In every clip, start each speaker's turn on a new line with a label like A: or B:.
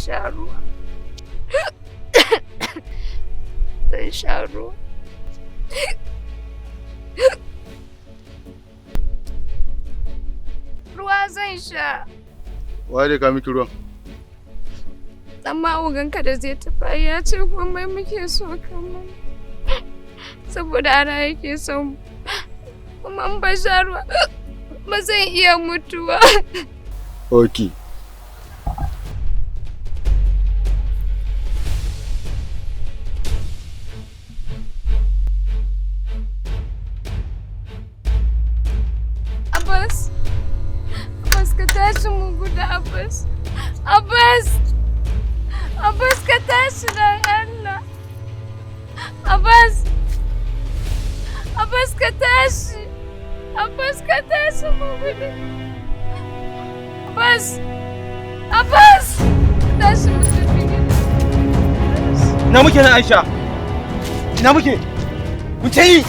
A: Sha ruwa. Zan sha ruwa. Ruwa zan sha.
B: Waye da ka miki ruwan?
A: Amma oganka da zai tafi ya ce komai muke so kamar. Saboda ana yake son kuma in ba sha ruwa ba zan iya mutuwa.
B: Okay.
A: Abbas. Abbas ka tashi mu gudu Abbas. Abbas. Abbas ka tashi dan Allah. Abbas. Abbas ka tashi. Abbas ka tashi mu gudu. Abbas. Abbas. Tashi mu tafi gida.
C: Ina muke nan Aisha? Ina muke? Mu ce yi.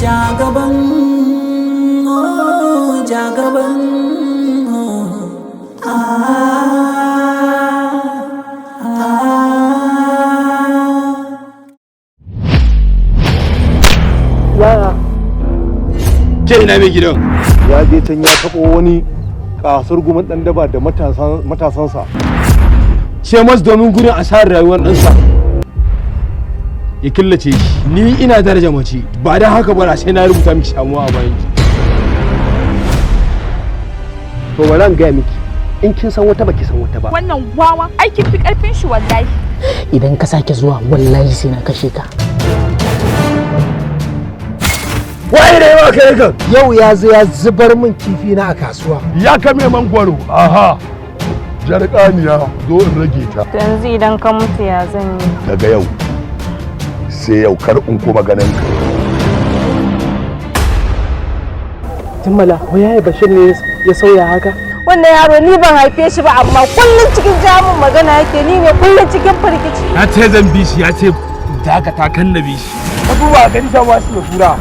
D: Jagaban, oh, jagaban, oh, ah, ah.
C: Yaya. Ke ina mai gidan?
E: Ya je can ya taɓo wani kasar gumin ɗan daba da matasansa.
C: Ce mas domin gudun asarar rayuwar ɗansa. Ya killace shi. Ni ina daraja mace, ba dan haka ba sai na rubuta miki samuwa a bayan ki.
F: To bari an gaya miki, in kin san wata baki san wata ba.
G: Wannan wawan aikin fi karfin shi wallahi.
H: Idan ka sake zuwa wallahi sai na kashe ka.
C: Waye ne ba kai kan?
I: Yau ya zo ya zubar min kifi na a kasuwa.
J: Ya kame mangwaro, aha. Jarkaniya zo in rage ta.
K: Yanzu idan ka mutu ya zan yi.
J: Daga yau sai yau kar in kuma ganin ka.
F: Jimmala, wai yaya Bashir ne ya sauya haka?
K: Wannan yaro ni ban haife shi ba amma kullum cikin jamun magana yake, ni ne kullum cikin firgici.
C: Ya ce zan bi shi, ya ce dakata kan na bi shi. Ka duba gani sha ma su da kura.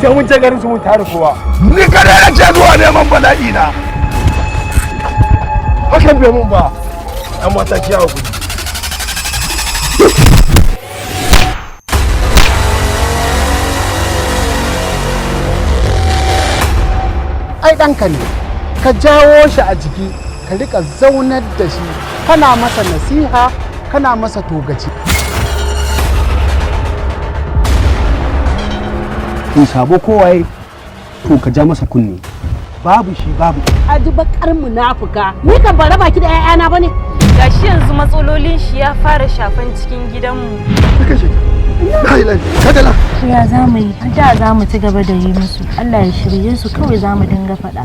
C: Sai mun je garin su mun tare kowa.
J: Ni kada na ce zuwa neman bala'i na.
C: Hakan bai mun ba. Yan mata kiyawa gudu.
I: Ai ɗanka ne, ka jawo shi a jiki, ka riƙa zaunar da shi, kana masa nasiha, kana masa togaci.
F: In sabo kowaye to ka ja masa kunne. Babu shi babu.
H: A ji bakar munafuka, ni kan ba raba ki da 'ya'yana bane.
K: Gashi yanzu matsalolin shi ya fara shafan cikin gidanmu.
L: Ya za mu yi, da za mu ci gaba da yi musu. Allah ya shirye su kawai za mu dinga faɗa.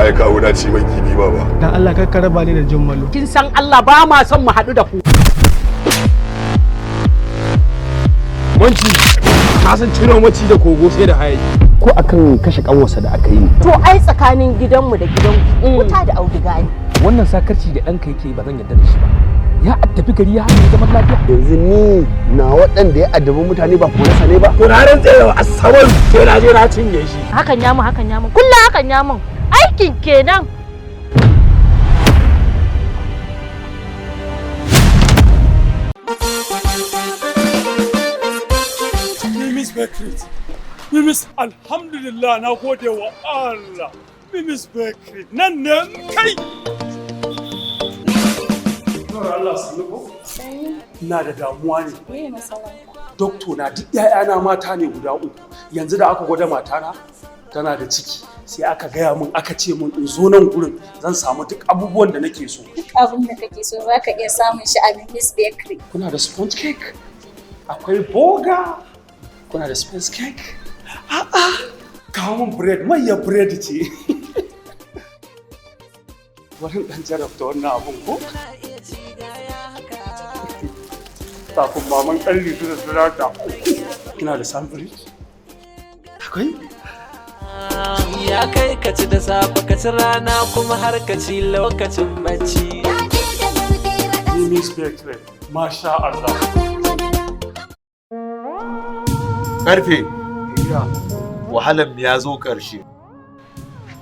J: Ta kawo na ci mai kifi baba.
M: Dan Allah kar ka raba ni da Jummalo.
H: Kin san Allah ba ma son mu haɗu da ku.
C: Wanci ka san ciro maci da kogo sai da hayaki.
F: Ko akan kashe kanwarsa da aka yi.
K: To ai tsakanin gidanmu da gidanku wuta da auduga ne.
N: Wannan sakarci da ɗanka yake ba zan yarda da shi ba. Ya addabi gari ya hana zaman lafiya.
F: Yanzu ni na waɗanda ya addabi mutane ba korasa ne ba.
C: To na rantse da asabar sai na je na cinye shi.
L: Hakan ya mun, hakan ya mun, kullum hakan ya mun. Aikin kenan.
O: Mimis Bakery. Mimis, alhamdulillah, na gode wa Allah. Mimis Bakery nan ne kai. Allah sannu ko? Ina da damuwa ne.
G: Me matsalar?
O: Dokto na duk ‘ya'yana mata ne guda uku. Yanzu da aka gwada matana tana da ciki, sai aka gaya min, aka ce min in zo nan gurin zan samu duk abubuwan da nake so.
G: Duk abin da kake so za ka iya samun shi a Mimis Bakery.
O: Kuna da sponge cake? Akwai boga? Kuna da sponge cake? A'a, kawo min bread, manyan bread ce. Bari in ɗan jarabta wannan abun ko? Kafin maman ƙalli su da sirata. Kina da sandwich? Akwai?
D: Ya kai ka ci da safe, ka ci rana, kuma har ka ci lokacin bacci.
O: Mimis Bakery, masha Allah.
P: Karfe, wahalan ya zo ƙarshe.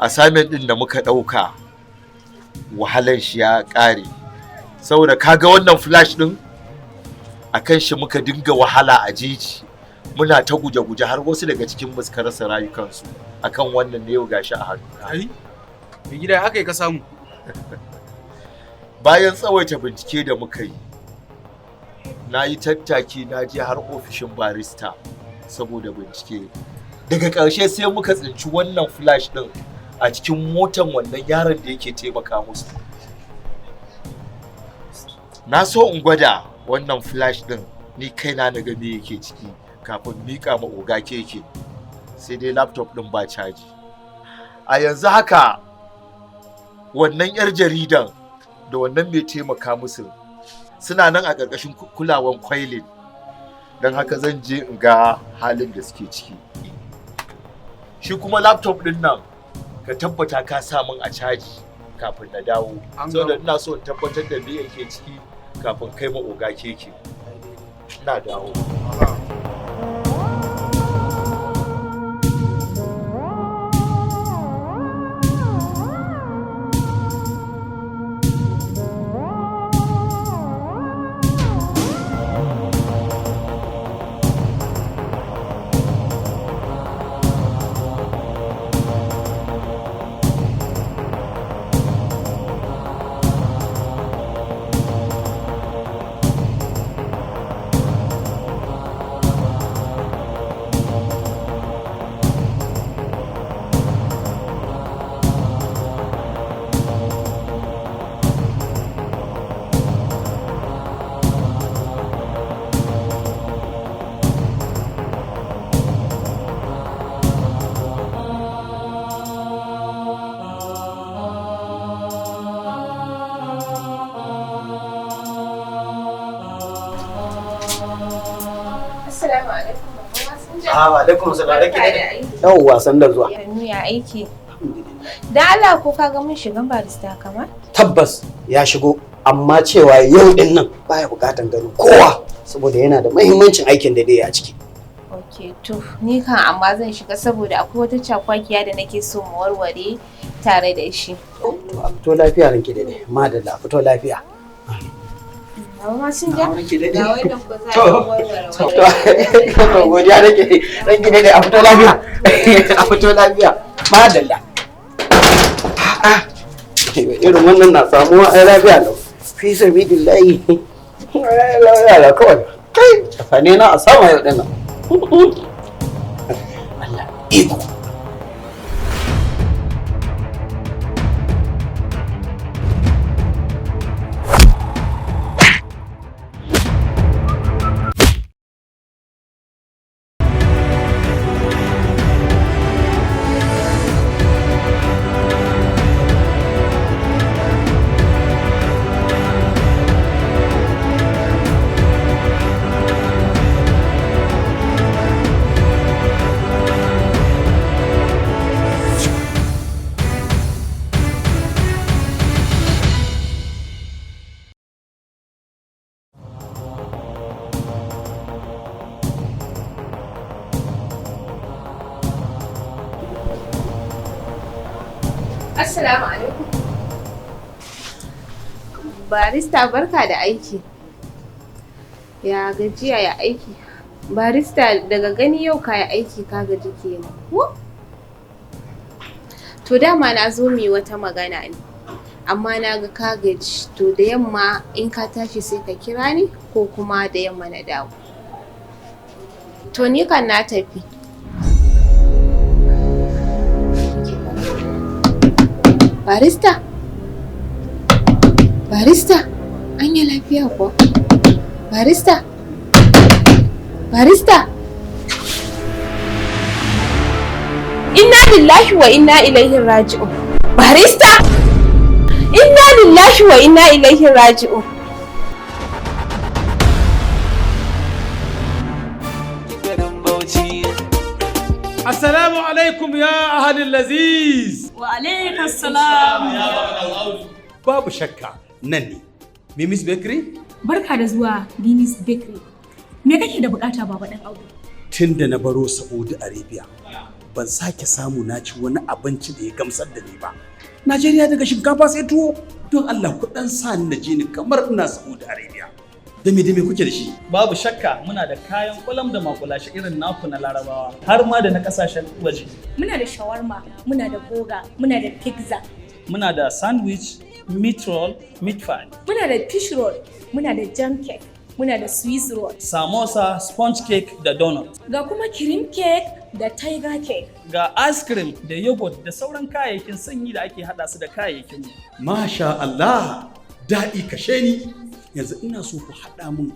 P: Assignment ɗin da muka ɗauka, wahalan shi ya ƙare. Saboda kaga wannan flash ɗin, a kan shi muka dinga wahala a jeji. Muna ta guje-guje har wasu daga cikin mu suka rasa rayukansu akan wannan ne, yau gashi a hannu.
Q: Ai, mai gida, haka ka samu.
P: Bayan tsawaita bincike da muka yi, na yi tattaki na je har ofishin barista saboda bincike. Daga ƙarshe sai muka tsinci wannan flash ɗin a cikin motan wannan yaron da yake taimaka musu. Na so in gwada wannan flash ɗin ni kaina na ga me yake ciki kafin miƙa ma oga keke, sai dai laptop ɗin ba caji. A yanzu haka wannan 'yar jaridan da wannan mai taimaka musu suna nan a ƙarƙashin kulawan kwailin, don haka zan je in ga halin da suke ciki. Shi kuma laptop ɗin nan, ka tabbata ka sa min a caji kafin na dawo, saboda ina so in tabbatar da me yake ciki kafin kai ma oga keke. Ina dawo.
G: Assalamu alaikum.
F: Ah, wa alaikum salam. Rake ne. Yawwa, san da zuwa.
G: Sannu, ya aiki? Da Allah ko ka ga mun shigan barista kamar?
F: Tabbas ya shigo, amma cewa yau din nan baya bukatan ganin kowa saboda yana da muhimmancin aikin da dai a ciki.
G: Ok, to ni kan amma zan shiga saboda akwai wata cakwakiya da nake so mu warware tare da shi.
F: To a fito lafiya, ranki da dai. Madalla, a fito lafiya.
G: Baba ma sun ja? Ga wannan ko za a warware.
F: To godiya nake, ranki da dai, a fito lafiya. A fito lafiya. Madalla. A'a. Irin wannan na samuwa ai lafiya lau. Fi sabilillahi. Ai lafiya lau kawai. Kai, tafane na a sama yau dinnan. Allah iko.
G: Assalamu alaikum. Barista, barka da aiki. Ya gajiya, ya aiki? Barista, daga gani yau ka yi aiki ka gaji kenan. Ko? To dama na zo mu yi wata magana ne. Amma na ga ka gaji, to da yamma in ka tashi sai ka kira ni ko kuma da yamma na dawo. To ni kan na tafi. Barista? Barista? Anya lafiya kuwa? Barista? Barista? Inna lillahi wa inna ilaihi raji'un. Barista? Inna lillahi wa inna ilaihi raji'un.
O: Assalamu alaikum ya ahalin laziz.
R: Wa alaikas salam.
O: Babu shakka nan ne. Mimis Bakery?
R: Barka da zuwa Mimis Bakery. Me kake da bukata, Baba Dan Audu?
O: Tun da na baro Saudi Arabia ban sake samu na ci wani abinci da ya gamsar da ni ba. Najeriya daga shinkafa sai tuwo. Don Allah ku dan sa ni na ji ni kamar ina Saudi Arabia. Da me kuke da shi?
S: Babu shakka muna da kayan kwalam da makulashi irin naku na Larabawa har ma da na kasashen waje.
R: Muna da shawarma, muna da burger, muna da pizza.
S: Muna da sandwich, meat roll, meat pie.
R: Muna da fish roll, muna da jam cake, muna da swiss roll.
S: Samosa, sponge cake da donut.
R: Ga kuma cream cake da tiger cake.
S: Ga ice cream da yogurt da sauran kayayyakin sanyi da ake hada su da kayayyakin mu.
O: Masha Allah, daɗi kashe ni. Yanzu ina so ku haɗa min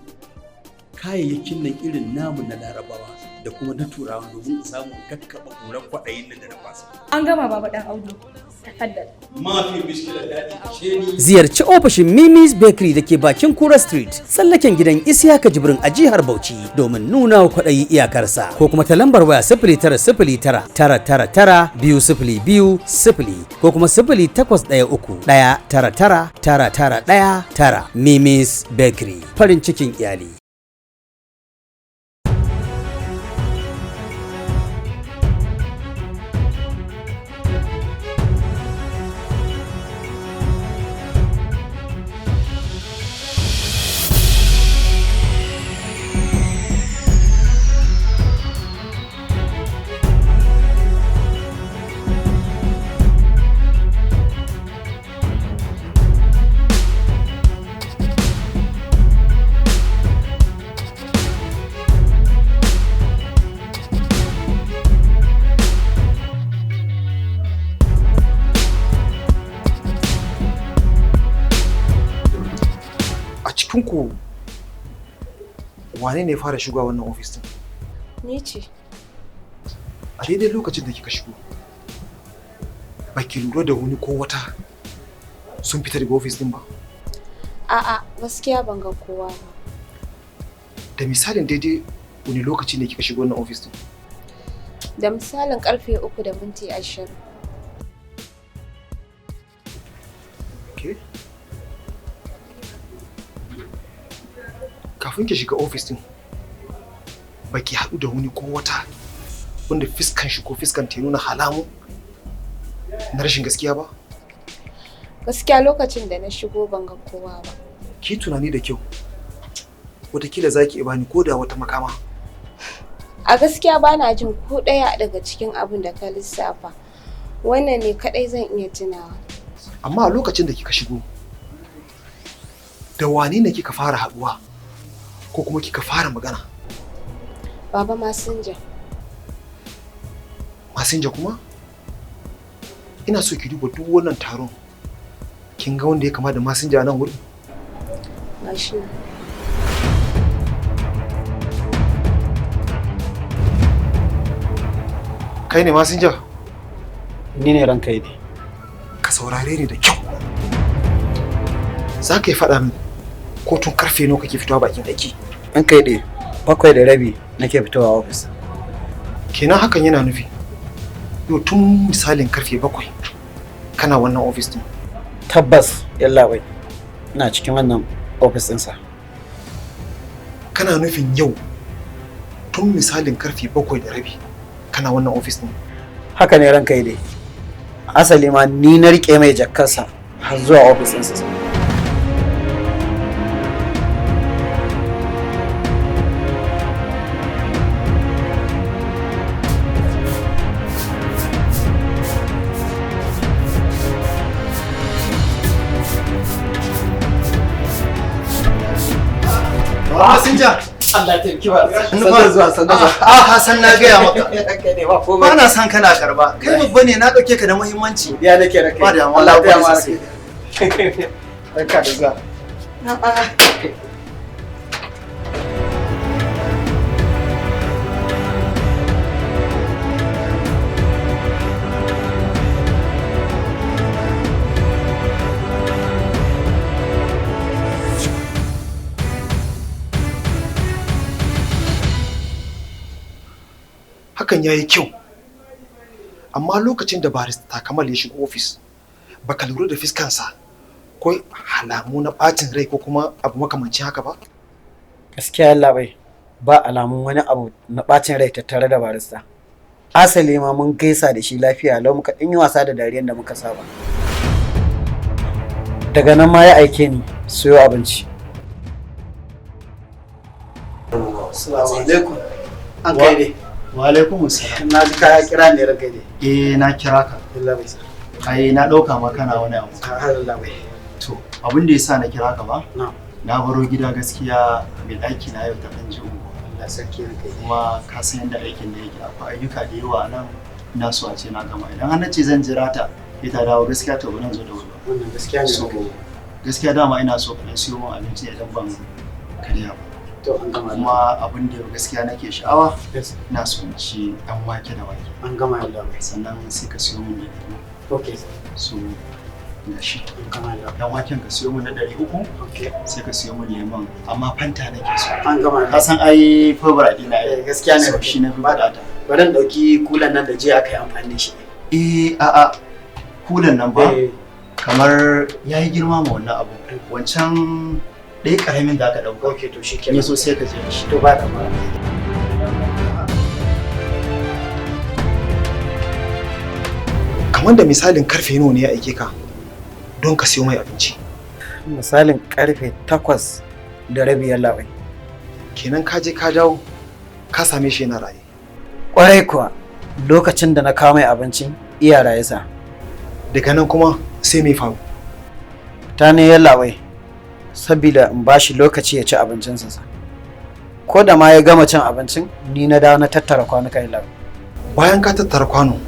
O: kayayyakin nan irin namu na Larabawa da kuma na Turawa domin in samu in kakkaɓa ƙurar kwaɗayin nan da na fasa.
R: An gama, Baba Dan Audu. Tafaddal.
O: Mafi mishkilar, daɗi kashe ni.
T: Ziyarci ofishin Mimi's Bakery da ke bakin Kura Street, tsallaken gidan Isiyaka Jibrin a jihar Bauchi domin nuna wa kwaɗayi iyakarsa, ko kuma ta lambar waya 0909 999 2020 ko kuma 08131999919. Mimi's Bakery, farin cikin iyali.
U: A cikin ku wane ne ya fara shigowa wannan ofis din?
G: Ni ce.
U: A daidai lokacin da kika shigo, ba ki lura da wani ko wata sun fita daga ofis din ba?
G: A'a, gaskiya ban ga kowa ba.
U: Da misalin daidai wani lokaci ne kika shigo wannan ofis din?
G: Da misalin karfe 3:20.
U: Okay. Kafin ki shiga ofis din, ba ki haɗu da wani ko wata wanda fiskan shi ko fiskan ta nuna halamu na rashin gaskiya ba?
G: Gaskiya lokacin da na shigo ban ga kowa ba.
U: Ki tunani da kyau, wataƙila za ki iya bani ko da wata makama.
G: A gaskiya bana jin ko ɗaya daga cikin abin da ka lissafa. Wannan ne kaɗai zan iya tunawa.
U: Amma a lokacin da kika shigo, da wane ne kika fara haɗuwa ko kuma kika fara magana?
G: Baba Masinja.
U: Masinja kuma? Ina so ki duba duk wannan taron, kin ga wanda ya kama da masinja a nan wurin?
G: Gashi nan.
U: Kai ne masinja?
F: Ni ne, ranka ne.
U: Ka saurare ni da kyau. Za ka yi faɗa min ko tun karfe nawa kake fitowa bakin aiki?
F: An kai ɗe, 7:30 nake fitowa ofis.
U: Kenan hakan yana nufi yau tun misalin karfe 7 kana wannan ofis din?
F: Tabbas, yallaɓai. Ina cikin wannan ofis ɗinsa.
U: Kana nufin yau tun misalin karfe 7:30 kana wannan ofis din?
F: Haka ne, ranka dai. Asali ma ni na rike mai jakkarsa har zuwa ofis ɗinsa.
U: Fasinja.
F: Allah ta ki ba. Sannan zuwa, sannan zuwa.
U: Ah, Hassan, na gaya maka.
F: Kai ne ba komai.
U: Ba na san kana karba. Kai babba ne, na dauke ka da muhimmanci.
F: Ya nake da kai.
U: Ba da
F: Allah
U: Allah
F: ya
U: ya
F: ma
U: sosai.
F: Barka da zuwa.
U: Hakan ya yi kyau. Amma lokacin da barista Kamal ya shigo ofis, baka lura da fiskansa ko halamu na ɓacin rai ko kuma abu makamancin haka ba?
F: Gaskiya yallaɓai, ba alamun wani abu na ɓacin rai tattare da barista. Asali ma mun gaisa da shi lafiya lau, muka ɗan yi wasa da dariyan da muka saba. Daga nan ma ya aike ni siyo abinci. Assalamu alaikum. An kai dai.
B: Wa alaikum assalam.
F: Na ji kaya kira ne, ranka dai.
B: Eh, na kira ka.
F: Yallaɓai.
B: Ai na ɗauka ma kana wani abu.
F: Yallaɓai.
B: To, abin da yasa na kira ka ba?
F: Na.
B: Na baro gida gaskiya, mai ɗaki na yau ta ɗan ji unguwa.
F: Allah sarki, ranka dai.
B: Kuma ka san yadda aikin da yake, akwai ayyuka da yawa nan, ina so a ce na gama. Idan har na ce zan jira ta, sai ta dawo, gaskiya to ba zan zo da wuri ba.
F: Wannan gaskiya ne.
B: So, gaskiya dama ina so ka ɗan siyo min abinci idan ban karya ba.
F: To, an gama.
B: Kuma abin da gaskiya nake sha'awa, ina so in ci ɗan wake da wake.
F: An gama, yallaɓai.
B: Sannan sai ka siyo min da lemu.
F: Okay.
B: So, ga shi.
F: An gama, yallaɓai.
B: Dan waken ka siyo min na 300.
F: Okay.
B: Sai ka siyo min lemon, amma Fanta nake so.
F: An gama.
B: Ka san ai favorite ɗina ai.
F: Eh, gaskiya ne.
B: So shi na fi buƙata.
F: Bari in ɗauki kulan nan da jiya aka yi amfani da shi.
B: Eh, a'a, kulan nan ba kamar ya yi girma ma wannan abu. Wancan ɗaya ƙaramin da aka ɗauka.
F: Okay, to shi kenan.
B: Ne so sai ka je da shi.
F: To, ba da mara.
U: Kamar da misalin karfe nawa ne ya aike ka don ka siyo mai abinci?
F: Misalin karfe 8:30, yallaɓai.
U: Kenan ka je ka dawo ka same shi yana raye.
F: Kwarai kuwa, lokacin da na kawo mai abincin iya raye sa.
U: Daga nan kuma sai me faru?
F: Ta ne, yallaɓai, saboda in ba shi lokaci ya ci abincinsa sa. Ko da ma ya gama cin abincin, ni na dawo na tattara kwanuka, yallaɓai.
U: Bayan ka tattara kwano,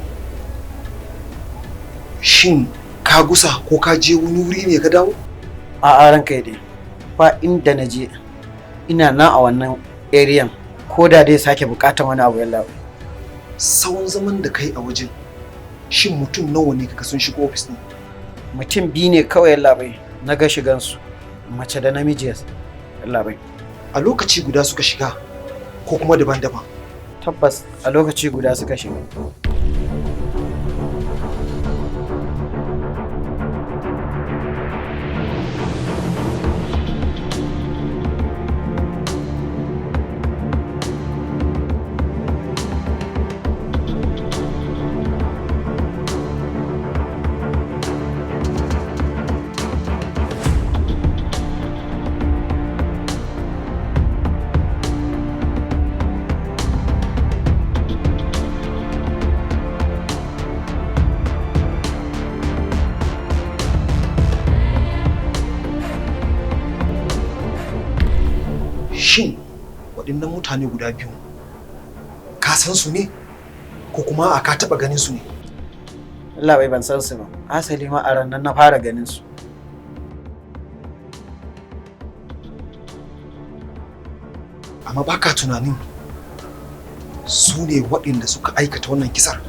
U: shin ka gusa ko ka je wani wuri ne ka dawo?
F: A'a, ranka ya dai. Ba inda na je, ina nan a wannan area ko da dai sake bukatan wani abu, yallaɓai.
U: Tsawon zaman da kai a wajen, shin mutum nawa ne kaga sun shigo ofis ɗin?
F: Mutum biyu ne kawai, yallaɓai, na ga shigansu, mace da namiji, yallaɓai.
U: A lokaci guda suka shiga ko kuma daban-daban?
F: Tabbas a lokaci guda suka shiga.
U: Shin waɗannan mutane guda biyu ka san su ne ko kuma a ka taɓa ganin su ne?
F: Yallaɓai, ban san su ba. Asali ma a ranar na fara ganin su.
U: Amma baka tunanin su ne waɗanda suka aikata wannan kisar?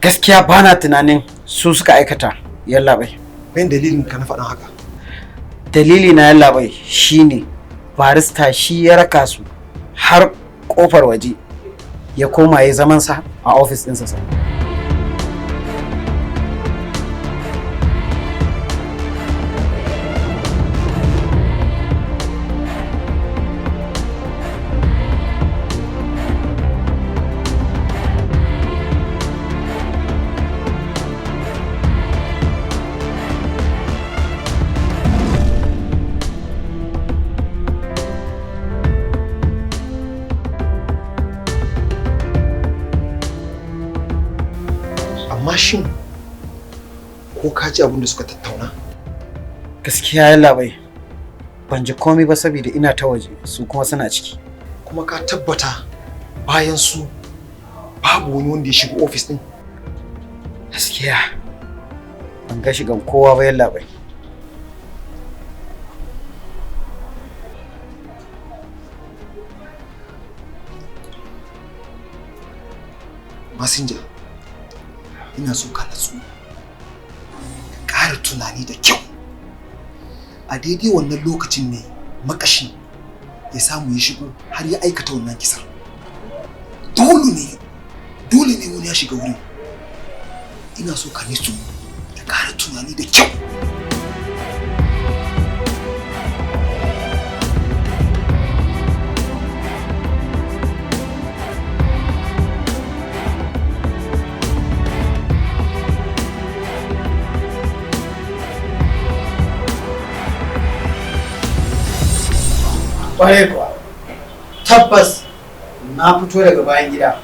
F: Gaskiya ba na tunanin su suka aikata, yallaɓai.
U: Men dalilin ka na faɗin haka?
F: Dalili na, yallaɓai, shine barista shi ya raka su har kofar waje, ya koma ya zamansa a ofis ɗinsa sa.
U: Amma shin ko ka ji abin da suka tattauna?
A: Gaskiya yallaɓai, ban ji komai ba saboda ina ta waje, su kuma suna ciki.
U: Kuma ka tabbata bayan su babu wani wanda ya shiga ofis din?
A: Gaskiya ban ga shigan kowa ba yallaɓai.
U: Masinja, ina so ka natsu, ka ƙara tunani da kyau. A daidai wannan lokacin ne makashi ya samu ya shigo har ya aikata wannan kisan. Dole ne wani ya shiga wurin. Ina so ka nitsu, ka ƙara tunani da kyau.
A: Kwarai kuwa, tabbas na fito daga bayan gida,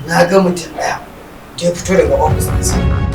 A: na ga mutum ɗaya da ya fito daga ofis ɗinsa.